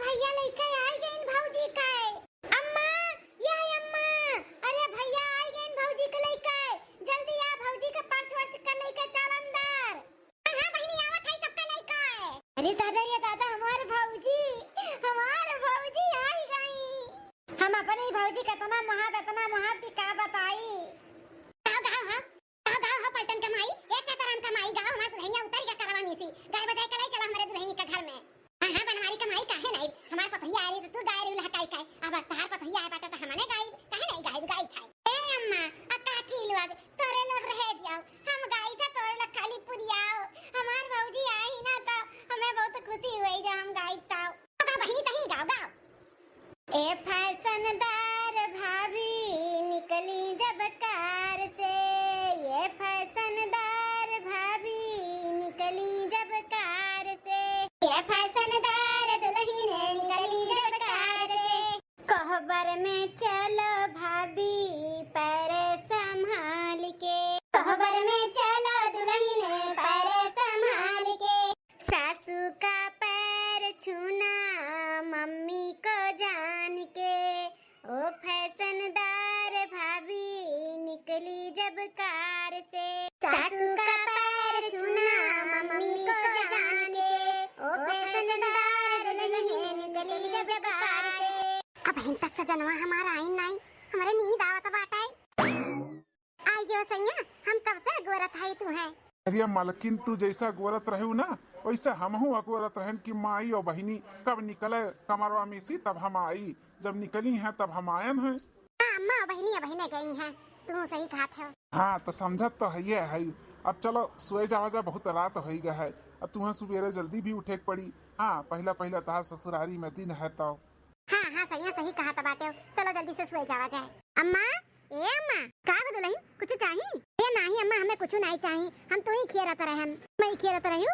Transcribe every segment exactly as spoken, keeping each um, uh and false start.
भैया लइके आई गइन भौजी के। अम्मा, ये आई अम्मा। अरे भैया आई गइन भौजी के लइके। जल्दी आ भौजी के पर्स वर्स के लइके चल अंदर। हाँ, हाँ बहिनी आवत है सबके लइके। अरे दादा रे दादा, हमार भौजी, हमार भौजी आई गई। हम अपने ही भौजी के इतना मोहब, इतना मोहब कि का बताई। गाओ, गाओ, हाँ। गाओ, गाओ, हो पलटन के माई, ए चेताराम के माई, गाओ, हमार दुल्हनिया उतरी के करवा मीसी। गाय बजाए के लाई चला हमरे दुल्हनी के घर में। हाँ, हाँ, बनवारी के माई काहे नाई? हमार पतोहिया आ रही तो तू गाय रही लहकाई काई। अब तहार पतोहिया आए बाटे तो हमने गाई, काहे नाई गाई, गाई था। ए अम्मा, आ काकी लोग, तोरे लोग रहे दियो। हम गाई था तोरे लोग खाली पुरियाओ। हमार भौजी आई ना तो हमें बहुत खुशी हुई जो हम गाई था। गाओ बहिनी, तहीं गाओ, गाओ। ए फैशनदार भाभी निकली जब कार से, ये फैशनदार भाभी निकली जब कार से, ये फैशनदार दुल्हन निकली जब कार से। कोहबर में चलो भाभी पैर संभाल के, कोहबर में चलो दुल्हन पैर संभाल के। सासू का पैर छूना मम्मी को जान के, ओ फैशनदार भाभी निकली जब कार से। सासू का पैर छूना मम्मी को जान के, ओ फैशनदार दुल्हन निकली जब कार से। अबहिन तक सजनवा हमार आइन नाई, हमरे नींद आवत बाटे। आई गयो सैया, हम कब से अगोरत हई तुहें। अरे मलकिन, तू जैसा अगोरत रहू ना, वैसा हमहू अगोरत रहन कि माई और बहिनी कब निकले कमरवा में से तब हम आई। जब निकली हैं तब हम आयन हैं। हाँ अम्मा, बहिनी, बहिने गई हैं, तू सही कहत हो। हाँ, तो समझत तो हइये है। अब चलो सोए जावा जा, बहुत रात होई गए है। अब तुहें सुबेरे जल्दी भी उठे के पड़ी। हाँ, पहला पहला तहार ससुरारी में दिन है तो। हाँ, हाँ, सैया सही कहत बाटे। चलो जल्दी से सोए जावा जाए। अम्मा, ए अम्मा, का बा दुल्हन, कुछ चाही? ए नाही अम्मा, हमें कुछ नाही चाही, हम तू ही खेरत रहन। मैं ही खेरत रहू?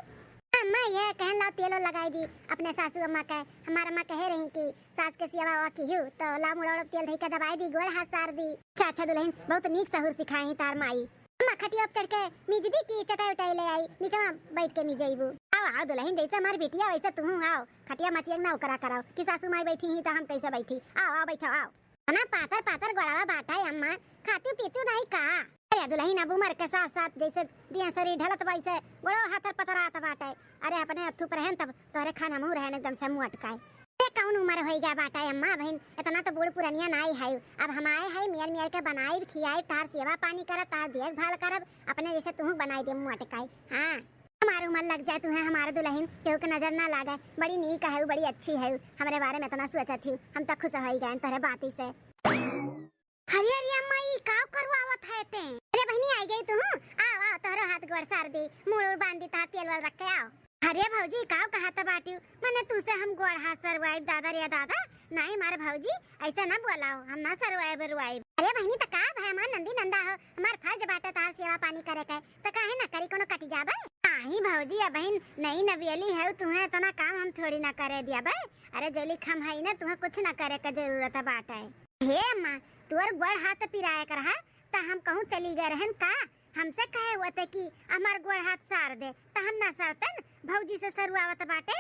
अम्मा, ये कहन लाओ तेल ओल लगाई दी अपने सासू अम्मा के। हमार अम्मा कहे रही कि सास के सियावा वा किहू, तो लाओ मुड़ो तेल धई के दबाई दी, गोड़ हाथ सार दी। अच्छा, अच्छा दुल्हन, बहुत नीक सहूर सिखाई तार माई। अम्मा खटिया पर चढ़ के मीज दी कि चटाई उटाई ले आई, नीचवा बैठ के मीजइबू। आओ, आओ दुल्हन, जैसे हमार बिटिया वैसे तुहू आओ। खटिया मचिया ना ओकरा कराओ कि सासू माई बैठी ही तो हम कैसे बैठी। आओ, आओ, बैठो, आओ। ना पातर पातर गोड़वा बाटा है अम्मा, खाती पीती नहीं का? अरे दुल्हन, अब उम्र के साथ साथ जैसे दिया शरीर ढलत वैसे गोड़ो हाथर पतरात बाटे। अरे अपने अथू पर रहन तब तोहरे खान हमहू रहन एकदम से मुँह अटकाए। ते कौन उम्र होई गया बाटा है अम्मा, बहिन इतना तो बूढ़ पुरनिया ना आई है। अब हम आए है मेर मेर के बनाई खियाई, तार सेवा पानी करब, तार देखभाल करब, अपने जैसे तुहू बनाई दे मुँह अटकाए। हाँ। हमार उमर लग जाए तुहें, हमार दुल्हन केहू के नजर ना लागे। बड़ी नीक है, बड़ी अच्छी है, हमरे बारे में इतना सोचत ही, हम तो खुश होई गए तोहरे बाती से। अरे अरे अम्मा, ई का करवावत है ते? अरे बहिनी, आई गई तू? आओ आओ, तोहरो हाथ गोड़ सार दी, मूड़ उड़ बांध दी, तहार तेल वाल रख के आओ। अरे भौजी, का कहत बाटियो? मने तू से हम गोड़ हाथ सरवाइब, दादा रे दादा। नहीं मार भौजी, ऐसा ना बोलाओ, हम ना सरवाइब रुआइब। अरे बहिनी, त का भय, हमार नंदी नंदा हो, हमार फर्ज बाटे तहार सेवा पानी करे के, त काहे ना करी, कोनो कटी जाबे? नाही भौजी, अबहिन नई नवेली है, तुहें इतना काम हम थोड़ी ना करे दियाबे। अरे जोली खम है ना, तुहें कुछ ना करे के जरूरत बाटे। हे अम्मा, तोर गोड़ हाथ पिराए के रहा, त हम कहूँ चली गए रहन का? हमसे कहे होते कि हमार गोड़ हाथ सार दे, त हम ना सारतन, भौजी से सरुआवत बाटे।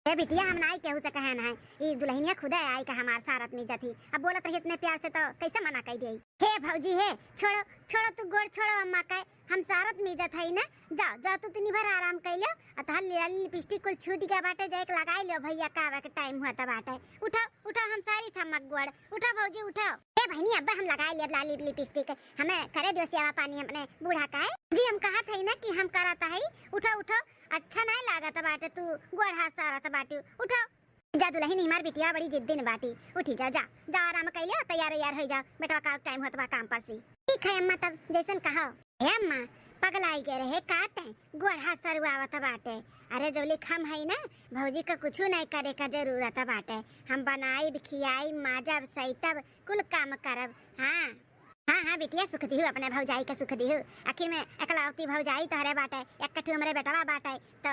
ए बिटिया, हम नाई केहू से कहन है, ई दुल्हनिया खुदे आई का हमार सारत मीजत ही। अब बोलत रही इतने प्यार से तो कैसे मना कई देई? हे भौजी हे, छोड़ो, छोड़ो तू गोड़ छोड़ो अम्मा के, हम सारत मीजत हई ना। जाओ, जाओ तू तनी भर आराम कई लो, आ तहार लाली लिपस्टिक कुल छूट गया बाटे, जाए के लगाई लो भैया का आवे के टाइम हुआ त बाटे। उठाओ, उठाओ, हम सारी थमक गोड़, उठाओ भौजी उठाओ। ए बहिनी, अब्बे हम लगाई लेब लाली लिपस्टिक, हमें करे दियो सेवा पानी अपने बूढ़ा का है। जी हम कहत हई ना कि हम करत हई, उठाओ, उठाओ, अच्छा नाई लागत बाटे, तू गोड़ हाथ सारत बाटी, उठो। जा दुल्हन, हमार बिटिया बड़ी जिद्दीन बाटी, उठी जा, जा, जा आराम कइले, तैयार वैयार होई जा, बेटवा का टाइम होत बा काम पर से। ठीक है अम्मा, तब जैसन कहो। हे अम्मा, पगलाई गए रहे का ते, गोड़ हाथ सरुआवत बाटे। अरे जौली खम है ना, भौजी का कुछ नहीं करे का जरूरत बाटे। हम बनाइब, खियाइब, माजब, सैतब, कुल काम करब। हाँ। हाँ, हाँ, बिटिया, सुख दिहु, अपने भौजाई के सुख दिहु। आखिर में एकलौती भौजाई तोहरे बाटे, एक कठू हमरे बेटवा बाटे, तो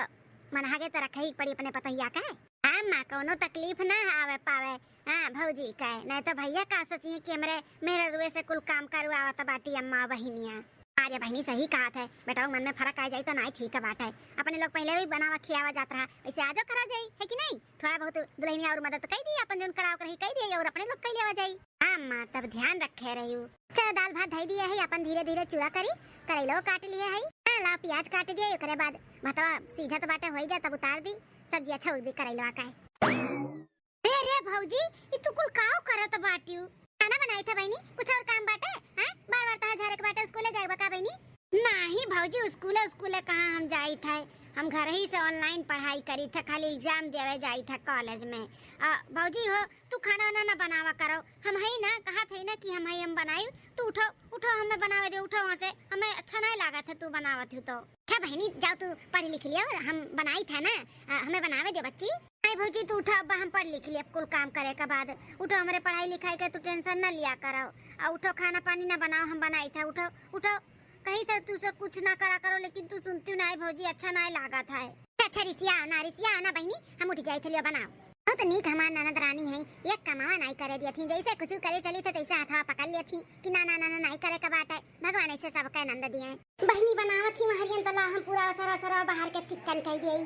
मनहागे तो रखे ही पड़ी अपने पतोहिया के। हाँ, माँ, कौनो तकलीफ ना आवे पावे, हाँ, भौजी के, नहीं तो भैया का सोचिए कि हमरे मेहररुए से कुल काम करवावत बाटी अम्मा बहिनिया। अरे बहिनी, सही कहत है, बेटवा मन में फरक आ जाई त नाई ठीक बाटे। अपने लोग पहिले भी बनावा खियावा जात रहा, ऐसे आजो करा जाई, है कि नहीं? थोड़ा बहुत दुलहिनिया और मदद कई दी, अपन जौन कराव करही कई दी और अपने लोग कई लेवा जाई। हाँ अम्मा, तब ध्यान रखे रहियो। चलो, दाल भात धई दिए है, अपन धीरे धीरे चूड़ा करी, करैलो काट लिए है। हाँ, लाओ प्याज काट दिए, ओकरे बाद भतवा सीझत बाटे, होई जा तब उतार दी, सब्जी अच्छा उबी करैलवा का है। अरे, अरे भौजी, ई तू कुल काव करत बाटियो? खाना बनाई था बहिनी, कुछ और काम बाटे? हाँ, बार बार तहा झरे के बाटे, स्कूले जाए बा का बहिनी? नाही भौजी, स्कूले, स्कूले कहाँ हम जाई था, हम घर ही से online पढ़ाई करी था, खाली exam देवे जाई था college में। आ, भौजी हो, तू खाना वाना ना बनावा करो, हम हई ना, कहत हई ना कि हम हई, हम बनाई। तू उठो, उठो, हमें बनावे दे, उठो वहाँ से, हमें अच्छा नहीं लागत है तू बनावत हो तो। अच्छा बहिनी, जाओ तू पढ़ लिख लियो, हम बनाई था ना, आ, हमें बनावे दे बच्ची। नहीं भौजी, तू उठो, अब हम पढ़ लिख लिए, अब कुल काम करे के बाद। उठो, हमरे पढ़ाई लिखाई के तू tension न लिया करो। आ उठो, खाना पानी ना बनाओ, हम बनाई था। उठो, उठो, कही था तू से कुछ ना करा करो, लेकिन तू सुनती नहीं भौजी, अच्छा नहीं लागत है। अच्छा, अच्छा, रिसिया ना, रिसिया ना बहिनी, हम उठ जाई थलिया बनाओ। बहुत नीक हमार ननद रानी है, एक कमावा नहीं करे दिया थी, जैसे कुछ करे चली थे तैसे हाथवा पकड़ लिया थी कि ना, ना, ना, ना, नहीं करे का बात है, भगवान ऐसे सबके नंद दिए। बहिनी बनावत ही महरियन तला हम पूरा सरा सरा बाहर के चिकन कह दिए।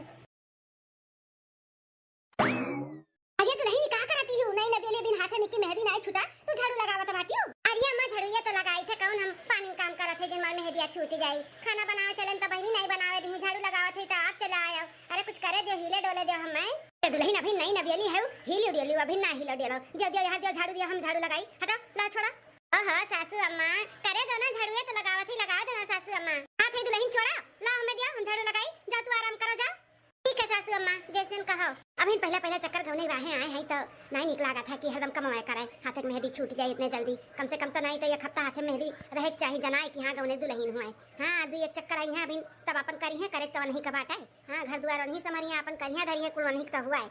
अरे दुलहिनी, का करत ही? नई नबियले बिन हाथे में की मेहंदी नाई छूटा, तू झाड़ू लगावत बाटियो? अरे अम्मा, झाड़ू ये तो लगाई थे, कौन हम पानी में काम करत है, जिन मार मेहंदिया छूट जाई। खाना बनावे चलन त बहिनी नाई बनावे दी, झाड़ू लगावत है त आप चला आयो। अरे कुछ करे दियो, हिले डोले दियो हमें। ए दुलहिन, अभी नई नबियली है, हिली उडियली, अभी ना हिलो डेलो। दियो, दियो, यहाँ दियो, झाड़ू दियो, हम झाड़ू लगाई। हटो, ला छोड़ा। ओहो सासू अम्मा, करे दो ना, झाड़ुए तो लगावत ही, लगावे दो ना सासू अम्मा। हाथ है दुलहिन, छोड़ा, ला हमें दियो, हम झाड़ू लगाई। जाओ तू आराम करो, जाओ। ठीक है सासू अम्मा, जैसन कहो। अभी पहला पहला चक्कर गौने राहे आए हैं तो नाई नीक लागत है कि हरदम कमाए करे, हाथे के मेहंदी छूट जाए इतने जल्दी। कम से कम तो नाई तो एक हफ्ता हाथे मेहंदी रहे के चाही, जनाए कि हाँ गौने दुलहिन हुए। हाँ, दू एक चक्कर आई हैं अभी, तब अपन करी हैं, करे तो नहीं का बाटे। हाँ, घर दुआर वहीं संभरी हैं, अपन करिया धरिया कुल वहीं तो हुआ है।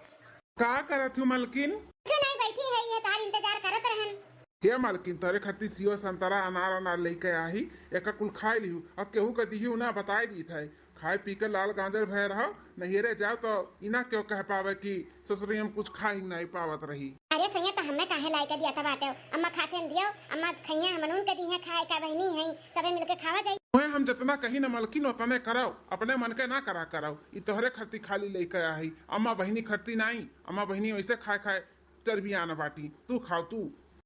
का करत हूँ मलकिन? कुछ नहीं, बैठी है, ये तार इंतजार करत रहन। हे मालकिन, तोरे खातिर सेव संतरा अनार अनार लेके आही, एका कुल खाए लिहू। अब केहू के दिहू ना, बताए दीत है। खाए पी के लाल गाजर भय रहो, नैहरे जाओ तो इना क्यों कह पावे कि ससुरी हम कुछ खा ही नहीं पावत रही। अरे सैया, तो हमें काहे लाए के दिया था बाटे? अम्मा खाते हम दियो, अम्मा खैया हमनून के दिहे खाए का बहिनी है, सबे मिलके खावा जाई। ओए हम जितना कही न मलकिन उतने कराओ, अपने मन के ना करा कराओ। ई तोहरे खरती खाली लेके आही, अम्मा बहिनी खरती नाई, अम्मा बहिनी वैसे खाए खाए चर्बियान बाटी। तू खाओ तू।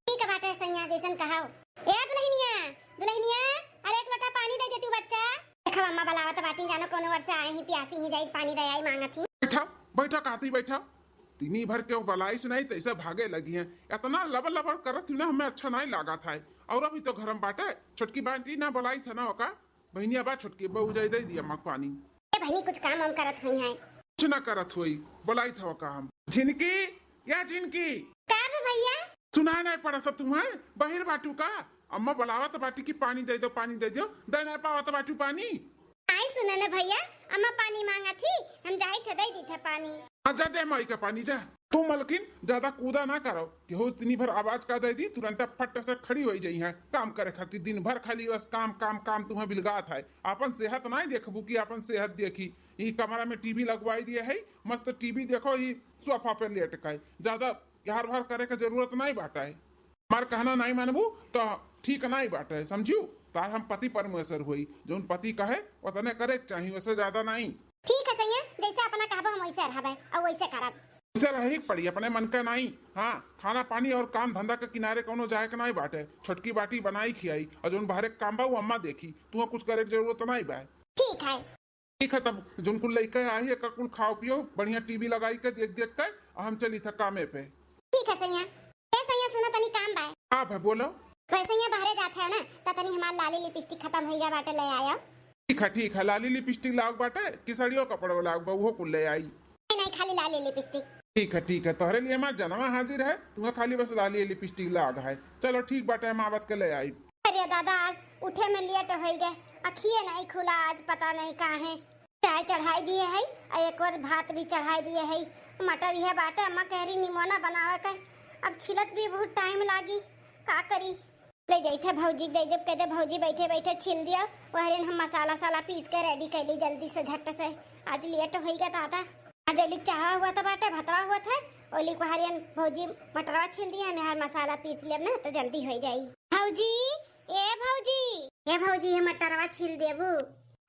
ठीक बाटे सैया, जैसन कहाओ। ए दुलहिनिया, दुलहिनिया, अरे एक लोटा पानी दे दे तू बच्चा। देखो अम्मा बलावत बाटी, जानो कोनो ओर से आए ही, प्यासी ही जाई, पानी दे आई मांगत ही। बैठा, बैठा कहती बैठा। तिनी भर के वो बलाइस नहीं तैसे भागे लगी हैं। इतना लबर लबर करत ही ना, हमें अच्छा नहीं लागत है। और अभी तो घर में बाटे, छोटकी बाटी ना बलाई था ना ओका, बहिनिया बा छोटकी, बहू जाई दे दिया माँ पानी। ए बहिनी, कुछ काम वाम करत होई हैं? कुछ ना करत होई, बोलाई था का हम। झिनकी, या झिनकी। का बे भैया? सुनाई नहीं पड़त तुम्हें? बहिर बाटू का? अम्मा बोलावत बाटी कि पानी दे दो, पानी दे दो, दे नहीं पावत बाटू पानी। आई सुना ना भैया, अम्मा पानी मांगत ही, हम जाई थे दे दी थे पानी। हाँ, जा दे माई का पानी, जा। तू मलकिन, ज्यादा कूदा ना करो, केहू इतनी भर आवाज का दे दी, तुरंत फट से खड़ी होई जाई है। काम करे खातिर दिन भर खाली बस काम, काम, काम तुम्हें बिलगात है। आपन सेहत नाई देखबू कि आपन सेहत देखी। ई कमरा में टीवी लगवाई दिए है, मस्त टीवी देखो, ई सोफा पे लेट के। ज्यादा यार भार करे के जरूरत नाई बाटे। हमार कहना नाई मानबू तो ठीक नाई बाटे, समझियो? तार हम पति परमेश्वर होई, जौन पति कहे ओतने करे के चाही, वैसे ज्यादा नाई। ठीक है सैया, जैसे अपना कहबो हम वैसे रहबे और वैसे करब। वैसे रही के पड़ी, अपने मन का नाई। हाँ, खाना पानी और काम धंधा के किनारे कौनो जाए के नाई बाटे। छोटकी बाटी बनाई खियाई और जौन बाहरे के काम बा वो अम्मा देखी, तुहा कुछ करे के जरूरत नाई बा। ठीक है। ठीक है, तब जौन कुल लइका आई है, एकर कुल खाओ पियो, बढ़िया टीवी लगाई के देख देख के, और हम चली था कामे पे। ठीक है सैया। ए सैया, सुनो तनी काम बा। हाँ भाई, बोलो। वैसे सैया बाहरे जात है ना, तो तनी हमार लाली लिपस्टिक खत्म होई गया बाटे, ले आया। ठीक है, ठीक है, लाली लिपस्टिक लाग बाटे, कि साड़ियों कपड़ों लाग बा, वो कुल ले आई। नहीं, नहीं, खाली लाली लिपस्टिक। ठीक है, ठीक है, तोहरे लिए हमार जनवा हाजिर है, तुम्हें खाली बस लाली लिपस्टिक लाग है। चलो ठीक बाटे, हम आवत के ले आई। अरे दादा, आज उठे में लेट होई गए, अखिए नहीं खुला आज, पता नहीं काहे। चाय चढ़ाई दिए है, आ एक और भात भी चढ़ाई दिए है। मटर यह बाटे, अम्मा कह रही निमोना बनावे के, अब छिलत भी बहुत टाइम लागी, का करी? ले जाई थे भौजी के दे देब, कह दे भौजी बैठे बैठे छील दिया, वहरे हम मसाला साला पीस के रेडी कर ली जल्दी से, झट से। आज लेट होई गया दादा। आज ओली चाह हुआ था बाटे, भतवा हुआ था, ओली को हरियन भौजी मटरवा छील दिया, हम यार मसाला पीस लेब ना तो जल्दी हो जाई। भौजी, ए भौजी। ए भौजी, ये मटरवा छील देबू?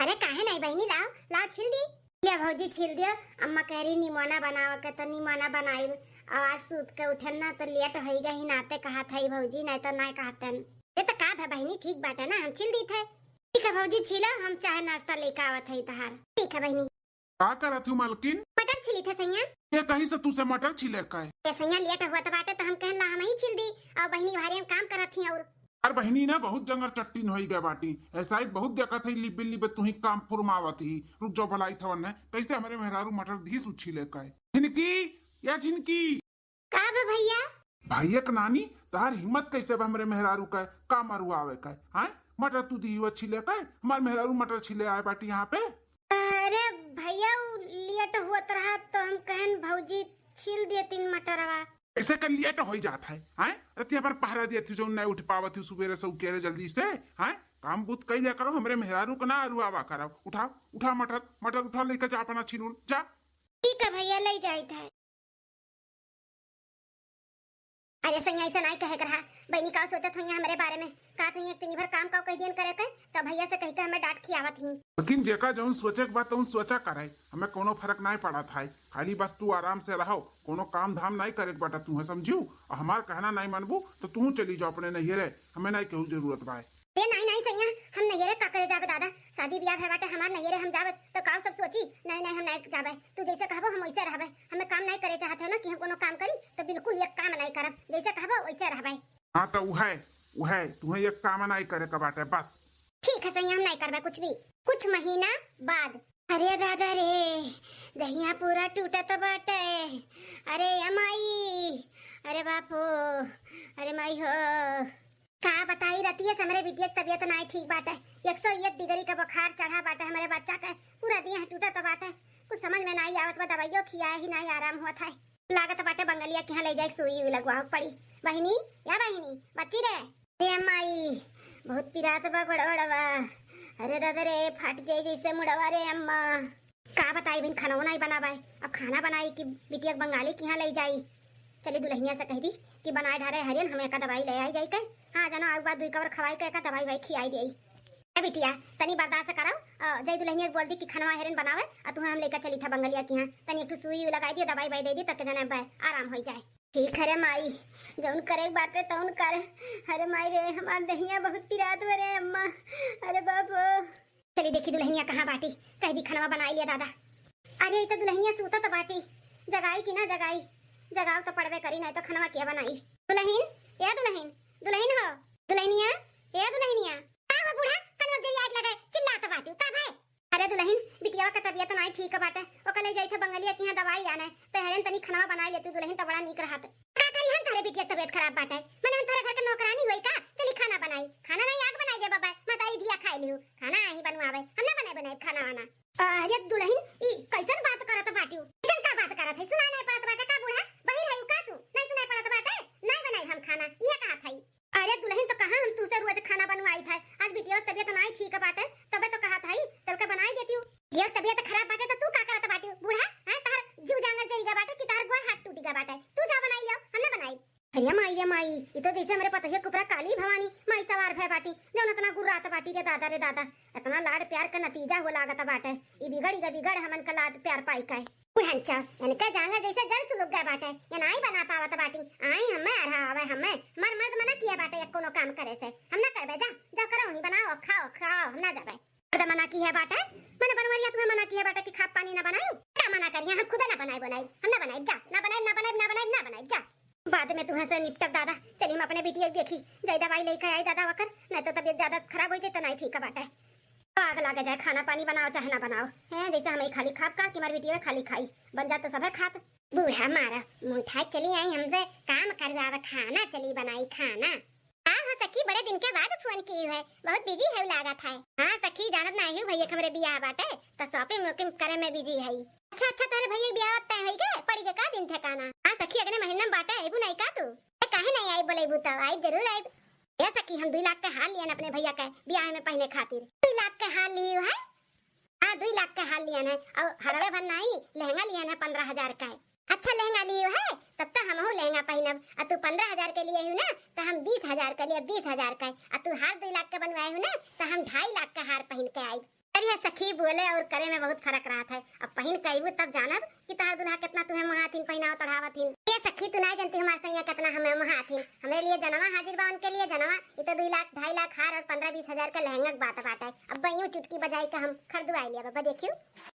अरे काहे नहीं बहिनी, लाओ, लाओ छील दी। ले भौजी छील दियो। अम्मा कह रही निमोना बनावे के, तो निमोना बनाइब। और आज सूत के उठन ना तो लेट होई गई, नाते कहा था भौजी, नहीं तो नहीं कहतन। ये तो का भा बहिनी, ठीक बाटे ना, हम छील दी थे। ठीक है भौजी, छीलो, हम चाहे नाश्ता लेके आवत है तहार। ठीक है बहिनी। का करत हूँ मालकिन? मटर छीली थे सैया। ये कहीं से तू से मटर छीले का है? ये सैया लेट हुआ तो बाटे तो हम कहन ला हम ही छील दी। और बहिनी घरे हम काम करत ही और। अरे बहिनी ना बहुत जंगर चट्टीन होई गए बाटी। ऐसा ही बहुत देखत है लिबे लिबे तू ही काम फुरमावत ही। रुक जाओ भलाई थवन है। कैसे हमरे मेहरारू मटर धीस उछीले का है? झिनकी, या झिनकी। का बे भैया? भाई एक नानी, तहार हिम्मत कैसे बा हमरे मेहरारू का काम अरुआवे का? हाँ, मटर तू दी हुआ छीले का? हमार मेहरारू मटर छीले आए बाटी यहाँ पे। अरे भैया, उ लेट हुआ रहा तो हम कहन भौजी छील दिए तीन मटरवा। ऐसे कर लेट हो जात है, हाँ? रतिया पर पहरा दिया थी जो नहीं उठ पावत थी सुबेरे से उकेरे जल्दी से, हाँ? काम बूत कैले करो, हमरे मेहरारू का ना अरुआवा करो। उठा, उठा मटर, मटर उठा लेके जा अपना छीलून, जा। ठीक है भैया, ले जाइत है। अरे सैया, ऐसा नहीं कहे के रहा। बहिनी का सोचत होइया हमरे बारे में? का तो एक दिन भर काम का कह दियन करे के, तो भैया से कह के हमें डांट खियावत ही। लेकिन जेका जौन सोचे के बात तौन सोचा करे, हमें कोनो फर्क नहीं पड़त है। खाली बस तू आराम से रहो, कोनो काम धाम नहीं करे के बाटा तू है, समझियो? और हमार कहना नहीं मानबू तो तू चली जाओ अपने नैहरे, हमें नहीं केहू जरूरत बा। ए, नहीं, नहीं सैया, हम नैहरे का करे जाबे दादा? शादी ब्याह भे बाटे हमार, नैहरे हम जाबे तो काऊ सब सोची? नहीं, नहीं, हम नहीं जाबे। तू जैसे कहबो हम वैसे रहबे। हमें काम नहीं करे चाहत है ना कि हम कोनो काम करी, तो बिल्कुल एक काम नहीं करब। जैसे कहबो वैसे रहबे। हाँ, तो उहे, उहे, तुम्हें एक काम नहीं करे के बाटे, बस। ठीक है सैया, हम नहीं करबे कुछ भी। कुछ महीना बाद। अरे दादा रे, दहिया पूरा टूटत बाटे। अरे ए माई, अरे बापो, अरे माई हो। का बताई, रतिये से हमरे बिटिया के तबियत नाई ठीक बाटे। एक सौ एक डिग्री का बुखार चढ़ा बाटे हमरे बच्चा के। पूरा देह टूटत बाटे। कुछ समझ में नाई आवत बा, दवाइयो खियाए ही नाई आराम होत है। लागत बाटे बंगलिया के यहाँ ले जाए सुई उई लगवावे के पड़ी। बहिनी, या बहिनी, बच्ची रे। रे माई, बहुत पिरात बा गोड़वा। अरे दादा रे, फाट जाई जैसे मुड़वा रे अम्मा। का बताई बिन खाना नाई बनावे। अब खाना बनाई कि बिटिया के बंगाली के यहाँ ले जाई। चली दुल्हनिया से कह दी कि बनाए ढारे हरियन, हम एका दवाई ले आई जाई के। हाँ जानो, आऊ बाद दुई कवर खवाई के एका दवाई वाई खियाई देई। ए बिटिया, तनी बर्दाश्त करो। अ, जय दुल्हनिया के बोल दी कि खनवा हेरन बनावे, अ तुहे हम लेकर चली था बंगलिया के यहाँ। तनी एक ठो सुई उई लगाई दिए, दवाई वाई दे दी, तब के जाने अब आराम हो जाए। ठीक है रे माई, जौन करे के बाटे तौन कर। अरे माई रे, हमार दहिया बहुत पिरात बा रे अम्मा। अरे बाप हो। चली देखी दुल्हनिया कहाँ बाटी, कह दी खनवा बनाई लिया दादा। अरे ई तो दुल्हनिया सूतत बाटी, जगाई कि ना जगाई? जगाव तो पड़बे करी, नहीं तो खनवा क्या बनाई? दुल्हन, ए दुल्हन, दुल्हन हो, दुल्हनिया, ए दुल्हनिया। का हो बूढ़ा, कनवा जरी आग लगाए, चिल्लात बाटू, का भय? अरे दुल्हन, बिटिया का तबियत नाई ठीक बाटे, ओका ले जाई थे बंगलिया के यहाँ दवाई आने, तो हेरन तनी खनवा बनाई लेतू दुल्हन, तो बड़ा नीक रहत। का करी हम, थारे बिटिया के तबियत खराब बाटे, मने हम थारे घर के नौकरानी होई का? चली खाना बनाई, खाना नहीं आग बनाई दे बाबा, मताई धिया खाई लिहू, खाना आही बनवावे, हम ना बनाई बनाई खाना वाना। अरे दुल्हन, ई कैसन बात करत बाटियो? कैसन का बात करत है? सुनाई नहीं पड़त बाटे का बूढ़ा? बहिर है का तू? नहीं सुनाई पड़त बाटे? नहीं बनाई हम खाना, इहे कहत है। अरे दुल्हन, तो कहाँ हम तू से रोज खाना बनवाई था? आज बिटिया के तबियत नाई ठीक बाटे, तबे तो कहत है, चल के बनाई देती हूँ। ये तबियत खराब बाटे तो तू का करत बाटियो बूढ़ा? हैं, तहर जीव जांगर जरी गा बाटे कि तहर गोड़ हाथ टूटी गा बाटे? तू जा बनाई लियो, हम ना बनाई। अरे माई रे माई, ई तो जैसे हमरे पतहिया के ऊपरा काली भवानी माई सवार भय बाटी, जौन इतना गुर्रात बाटी रे दादा रे दादा। इतना लाड प्यार का नतीजा हो लागत बाटे। ई बिगड़ी गा बिगड़ हमन का लाड प्यार पाई का। बुढ़ंचा, इनका जांगा जैसे जल सुलुक गए बाटे, ये नाई बना पावत बाटी। आई हमें अरहा आवे हमें, हमार मर्द मना किया बाटे एक कोनो काम करे से। हम ना करबे, जा, जा करो ही बनाओ, खाओ, खाओ, हम ना जाबे। मर्द मना किया बाटे, मने बनवरिया तुम्हें मना किया बाटे कि खाब पानी ना बनायो? का मना करिया, हम खुदे ना बनाई बनाई, हम ना बनाई, जा, ना बनाई, ना बनाई, ना बनाई, ना बनाई, जा। बाद में तुहें से निपटब दादा। चली हम अपने बिटिया के देखी, जाई दवाई लेके आई दादा वकर, नहीं तो तबियत ज्यादा खराब हो जाए तो नहीं ठीक बाटे। आग लागे जाए, खाना पानी बनाओ चाहे ना बनाओ, हैं, जैसे हमें खाली खाब का कि हमारी बिटिया खाली खाई, बन जा तो सभे खात। बूढ़ा मारा मुंठा, चली आई हमसे काम करवावे, खाना चली बनाई खाना। का हो सखी, बड़े दिन के बाद फोन की है, बहुत बिजी है लागत है। हाँ सखी, जानत ना हूँ भैया के हमरे बियाह बाटे, तो शॉपिंग वॉपिंग करे में बिजी है। अच्छा अच्छा, तोरे भैया के बियाह तय होई गए, पड़ी के का दिन ठिकाना? हाँ सखी, अगले महीना में बाटे, अइबू नहीं का तू? ए, काहे नहीं आई, बोलेबू तो आई, जरूर आई। ए सखी, हम दुई लाख के हार लियन अपने भैया के बियाह में पहने खातिर। दुई लाख के हार लियो है? हाँ, दुई लाख के हार लियन है, और हरवे भर नहीं, लहंगा लियन है पन्द्रह हजार का है। अच्छा लहंगा लियो है, तब तो हमहू ले लहंगा पहिनब, आ तू पन्द्रह हजार के लिए हूँ ना, तो हम बीस हजार के लिए, बीस हजार का, आ तू हार दुई लाख के बनवाए हूँ ना, तो हम ढाई लाख का हार पहिन के आई। अरे सखी, बोले और करे में बहुत फर्क रहत है। अब पहिन के अइबू तब जानब कि तहार दुल्हा कितना तुहे मोहाथिन, पहिनाव तढ़ावथिन। ए सखी, तू नाई जानती हमार सैया कितना हमें मोहाथिन। हमरे लिए जनवा हाजिर बा, उनके लिए जनवा। इ तो दुई लाख, ढाई लाख हार और पन्द्रह बीस हजार के लहंगा के बात बाटे। अब यूं चुटकी बजाई के हम खरीदवाई लिया बाबा, देखियो।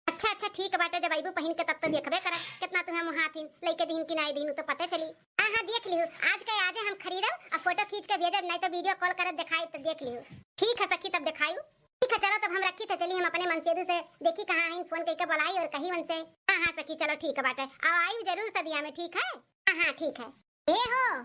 अच्छा, अच्छा, ठीक बाटे, जब अइबू पहिन के तब तो देखबे करब कितना तुहे मोहाथिन, लइके दीन कि नाई दीन, उ तो पते चली। हाँ, हाँ, देख लिहू, आज के आजे हम खरीदब और फोटो खींच के भेजब, नाई तो वीडियो कॉल करब, देखाई तो देख लिहू। ठीक है सखी, तब देखायू। ठीक है, चलो तब हम रखी थे, चली हम अपने मनसेदू से देखी कहाँ हैं, फोन करके बुलाई और कही उनसे। हाँ, हाँ सखी, चलो ठीक है बाटे, अब आयु जरूर सदिया में, ठीक है? हाँ, हाँ, ठीक है। ए हो।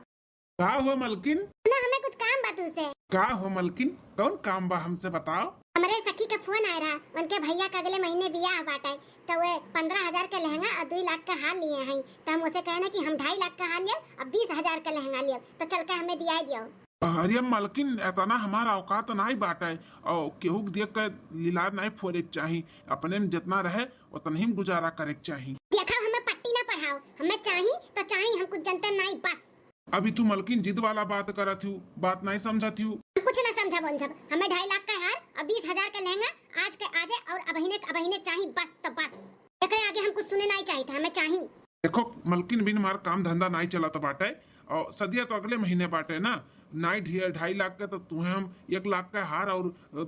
का हो मलकिन? ना, हमें कुछ काम बा तुमसे। का हो मलकिन, कौन काम बा हमसे बताओ? हमरे सखी का फोन आए रहा, उनके भैया का अगले महीने बियाह बाटे, तो वे पन्द्रह हजार के लहंगा और दुई लाख का हार लिए हैं, तो हम उसे कहना कि हम ढाई लाख का हार लियब और बीस हजार का लहंगा लियब, तो चल के हमें दिया दियो। अरे मलकिन, एतना हमार औकात नाई बाटे, और केहू के देख के लिलार नाई फोरे के चाही। अपने में जितना रहे, उतने ही में गुजारा करे के चाही। देखा, हमें पट्टी ना पढ़ाओ, हमें चाही तो चाही, हम कुछ जनते नाई बस। अभी तू मलकिन जिद वाला बात करत हूँ, बात नाई समझत हूँ। हम कुछ ना समझब उमझब, हमें ढाई लाख का हार और बीस हजार का लहंगा आज के आजे और अबहिने के अबहिने चाही, बस तो बस। एकरे आगे हम कुछ सुने नाई चाहित है, हमें चाही। देखो मलकिन, बिन हमार काम धंधा नाई चलत बाटे, और सदिया तो अगले महीने बाटे ना, नाई ढी-, ढाई लाख का तो तुहे हम एक लाख का हार और, अ,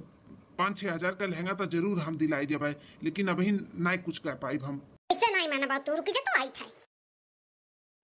पाँच छः हजार का लहंगा तो जरूर हम दिलाई देबे, लेकिन अबहिन नाई कुछ कर पाइब हम। ऐसे नाई मानबा तू, रुकी जा तो आई था।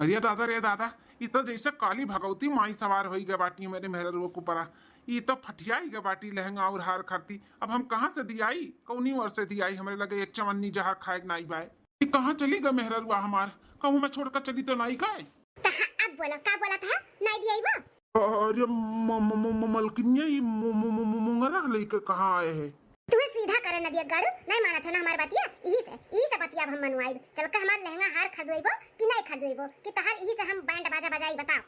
अरे दादा रे दादा, ई तो जैसे काली भगवती माई सवार होई गए बाटी मेरे मेहररुआ के ऊपरा। ई तो फटियाई गए बाटी लहंगा और हार खाती। अब हम कहाँ से दियाई, कौनी ओर से दियाई? हमरे लगे एक चवन्नी जहार खाए के नाई बाय। ई कहाँ चली गए मेहररुआ हमार? कहूँ मैं छोड़ कर चली तो नाई गए? तो हाँ, अब बोलो, का बोला था? नाई दियाई वो? अरे म-, म-, म-, म-, मलकिनिया, ई मु-, मु-, मु-, मु-, मुंगरा लेके कहाँ आए है? तुहे सीधा करे नदिया गाड़ू, नहीं मानत है ना हमार बतिया, इही से, इही से बतिया अब हम मनवाइब। चल के हमार लहंगा हार खरीदवाइबो कि नहीं खरीदवाइबो, कि तहार इही से हम बैंड बाजा बजाई, बताओ।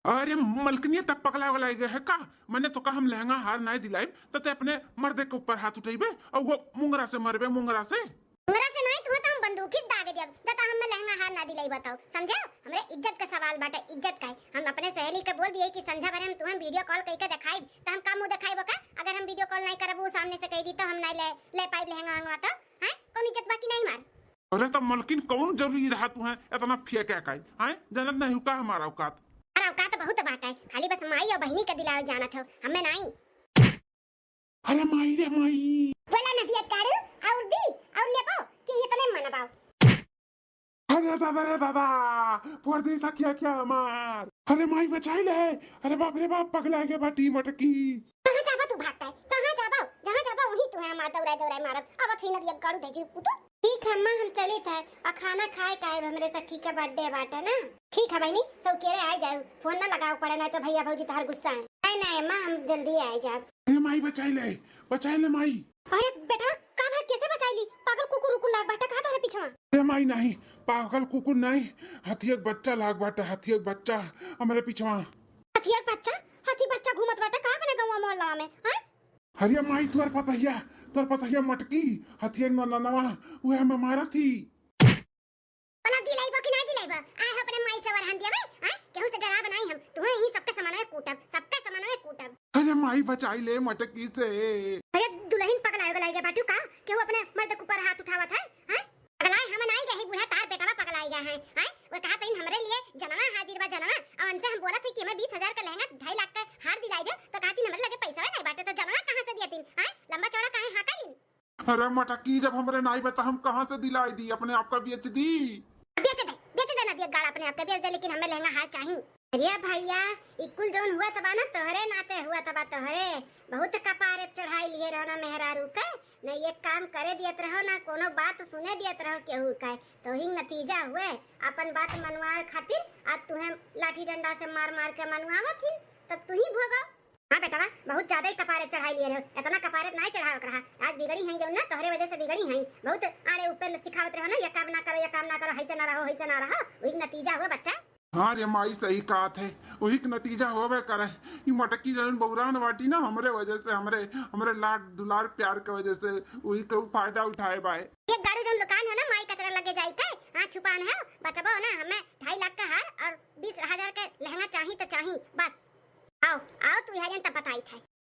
अरे मलकिनिया, तब पगला वगला गए है का? मैंने तो कहा हम लहंगा हार नहीं दिलाइब, तो ते अपने मर्दे के ऊपर हाथ उठेबे और वो मुंगरा से मरबे, मुंगरा से। मुंगरा से नहीं, तुहे तो हम बंदूक ही दागे देब, जब तक हमें लहंगा हार ना दिलाई बताओ, समझे? हमरे इज्जत का सवाल बाटे, इज्जत का है। हम अपने सहेली के बोल दिए कि संझा भरे हम तुहे वीडियो कॉल करके दिखाई, तो हम का मुंह दिखाई का? अगर हम वीडियो कॉल नहीं करब, वो सामने से कह दी तो हम नहीं ले, ले पाइब लहंगा वहंगा तो, हैं? कौन इज्जत बाकी नहीं मार? अरे तो मलकिन, कौन जरूरी रहा तुहे इतना फेंके का, हैं? जानत नहीं का हमारा औकात? हमारा औकात बहुत बात है, खाली बस माई और बहनी का दिलावे जानत हो, हमें नहीं। अरे माई रे माई। बोला नदिया काड़ू, और दी, और लेबो कि इतने मनबाओ? अरे दादा रे दादा, फोड़ दी सखिया क्या हमार। अरे माई बचाई ले। अरे बाप रे बाप, पगला के बाटी मटकी। कहाँ जाबा तू भागता है? कहाँ जाबा? जहाँ जाबा वहीं तू है हमार दौड़ाए दौड़ाए मारब। अब थी नदिया काड़ू दे जी कुतु। ठीक है अम्मा, हम चलित है, और खाना खाए का है, हमरे सखी के बर्थडे बाटे ना। ठीक है बहनी, सब केरे आए जाए, फोन ना लगाओ पड़े, नहीं तो भैया भौजी तहार गुस्सा है। नहीं नहीं अम्मा, हम जल्दी आए जाब। ए माई, बचाई ले, बचाई ले माई। अरे बेटा, का भा, कैसे बचाई ली? पागल कुकुर उकुर लाग बाटा का तोहरे पीछवा? ए माई, नहीं, पागल कुकुर नहीं, हथिया के बच्चा लाग बाटा, हथिया के बच्चा हमरे पीछवा। हथिया के बच्चा? हाथी बच्चा घूमत बाटा का अपने गौवा मोहल्ला में, हैं? अरे माई, तोर पतहिया, तोर पतहिया मटकी, हथिया न-, न-, नवा, उहे हमें मारत ही। बोला, दिलाइबो कि ना दिलाइबो? आए हो अपने माई से वरहन दियावे, हैं? केहू से डराब नाई हम। तुहे ही सबके समानवे कूटब, सबके समानवे कूटब। अरे माई, बचाई ले मटकी से। अरे दुलहिन, पगलाए गलाए गए बाटू का? केहू अपने मर्द के ऊपर हाथ उठावत है, हैं? पगलाए हम नाई गए, बूढ़ा तार बेटवा पगलाई गए हैं, हैं? वो कहा तइन हमरे लिए जनवा हाजिर बा, जनवा। और उनसे हम बोलत है कि हमें बीस हजार का लहंगा, ढाई लाख का हार दिलाई दे, तो कहा तइन हमरे लगे पैसा नहीं बाटे, तो जनवा कहाँ से दिया तइन, हैं? लंबा चौड़ा काहे हाँका लिन? अरे मटकी, जब हमरे नाई बा, त हम कहाँ से दिलाई दी? अपने आप का बेच दी। बेच दे, बेच दे नदिया गाड़, अपने आप का बेच दे, लेकिन हमें लहंगा हार चाही। अरे भैया, ई कुल जौन हुआ तबा ना तोहरे नाते हुआ तबा तोहरे। बहुत कपारे चढ़ाई लिए रहो ना मेहरारू के, न एक काम करे दियत रहो, ना कोनो बात सुने दियत रहो केहू के। तो ही नतीजा हुए, अपन बात मनवाए खातिर आज तुहे लाठी डंडा से मार मार के मनवावत ही, तब तू ही भोगो। हाँ बेटवा, बहुत ज्यादा ही कपारे चढ़ाई लिए रहो। इतना कपारे नाई चढ़ावे के रहा। आज बिगड़ी हैं जौन ना, तोहरे वजह से बिगड़ी हैं। बहुत आड़े ऊपर सिखावत रहो ना, ये काम ना करो, ये काम ना करो, ऐसे ना रहो, ऐसे ना रहो। वही नतीजा हुआ बच्चा। हाँ रे माई, सही कहत है, वही के नतीजा होबे करे। ई मटकी जौन बौरान बाटी ना, हमरे वजह से, हमरे, हमरे लाड दुलार प्यार के वजह से वही के ऊ फायदा उठाए बाए। ये गाड़ू तुम लुकान हो ना, माई कचरा लगे जाई के, हाँ, छुपान हो, बचबो ना, हमें ढाई लाख का हार और बीस हजार के लहंगा चाही तो चाही, बस। आओ, आओ, तू यहाँ जन तब बताई थे।